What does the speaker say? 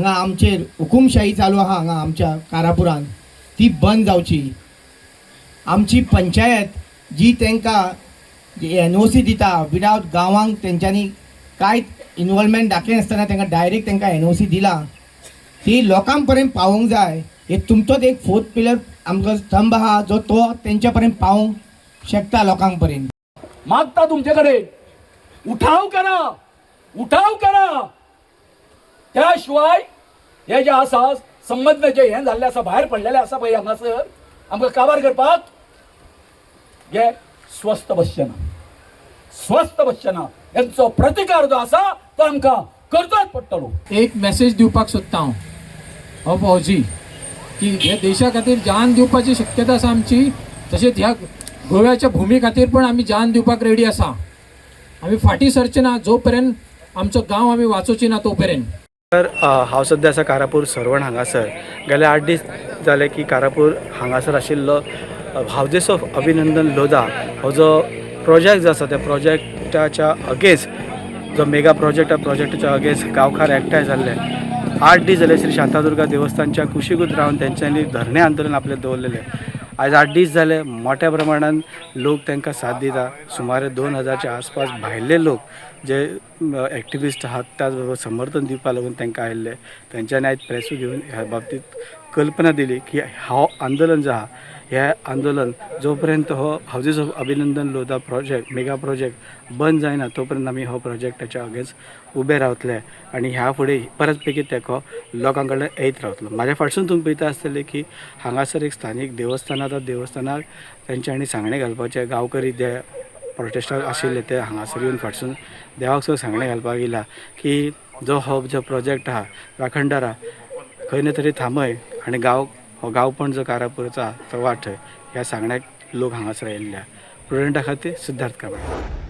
हांगा आमचेर हुकुमशाही चालू आहा हांगा आमच्या कारापुरान ती बंद जावची. आमची पंचायत जी तांकां एनओसी दिता विदावट गांवांक तेंच्यांनी कांयच इनवॉल्वमेंट दाखयनासतना तांकां डायरेक्ट तांकां एनओसी दिला ती लोकां पर्यंत पावोवंक जाय. हे तुमचोच एक फोर्थ पिलर आमकां स्तंभ आहा जो तो तेंच्या पर्यंत पावोवंक शकता लोकांक पर्यंत. मागता तुमचे कडेन, उठाव करा, उठाव करा. त्याशिवाय हे जे आसा संबंद जे हे जाल्ले आसा, भायर पडलेले आसा पळय हांगासर आमकां काबार करपाक, हे स्वस्थ बसचे ना, स्वस्थ बसचे ना. हेंचो प्रतिकार जो आसा तो आमकां करचोच पडटलो. एक मेसेज दिवपाक सोदता हांव हो फौजी की हे देशा खातीर जान दिवपाची शक्यता आसा आमची, तशेंच ह्या गोव्याच्या भुमी खातीर पण आमी जान दिवपाक रेडी आसा. आमी फाटीं सरचे ना जो पर्यंत आमचो गांव आमी वाचोवची ना तो पर्यंत. तर हांव सद्या आसा कारापूर सर्वण हांगासर. गेले 8 दीस जाले की कारापूर हांगासर आशिल्लो हावजीस ऑफ अभिनंदन लोधा हो जो प्रोजेक्ट जो आसा त्या प्रोजेक्टाच्या अगेन्स्ट, जो मेगा प्रोजेक्ट, त्या प्रोजेक्टाच्या अगेन्स्ट गांवकार एकठांय जाल्ले. 8 दीस जाले श्री शांतादुर्गा देवस्थानच्या कुशीकूच रावन तेंच्यांनी धरणें आंदोलन आपलें दवरलेलें. आयज 8 दीस जाले, मोठ्या प्रमाणान लोक तांकां साथ दिता. सुमारे 2000च्या आसपास भायले लोक जे एक्टिविस्ट आहात त्याच बरोबर समर्थन दिवपा लागून तांकां आयिल्ले. तेंच्यांनी आयज प्रेसूय घेवन ह्या बाबतींत कल्पना दिली की हो आंदोलन जो आहा, हें आंदोलन जो पर्यंत हो houses of Abhinandan Lodha project, mega project बंद जायना तो पर्यंत आमी हो प्रोजेक्टाच्या अगेन्स्ट उबे रावतले आनी ह्या फुडें परत बेगीन तेंको लोकां कडल्यान येयत रावतलो. म्हाज्या फाटसून तुमी पळयता आसतले की हांगासर एक स्थानीक देवस्थान आसा. देवस्थानाक तेंच्यांनी सांगणें घालपाचें, गांवकरी जे प्रोटेस्टाक आशिल्ले ते हांगासर येवन फाटसून देवाक सुद्दां सांगणें घालपाक येयला की जो हो जो प्रोजेक्ट आहा राखणदार आहा खंय न्हय तरी थांबय आनी गांव हो गांवपण जो कारापूरचो आहा तो वाटय. ह्या सांगण्याक लोक हांगासर आयिल्ले. प्रुडंटा खातीर सिद्धार्थ कांबळे.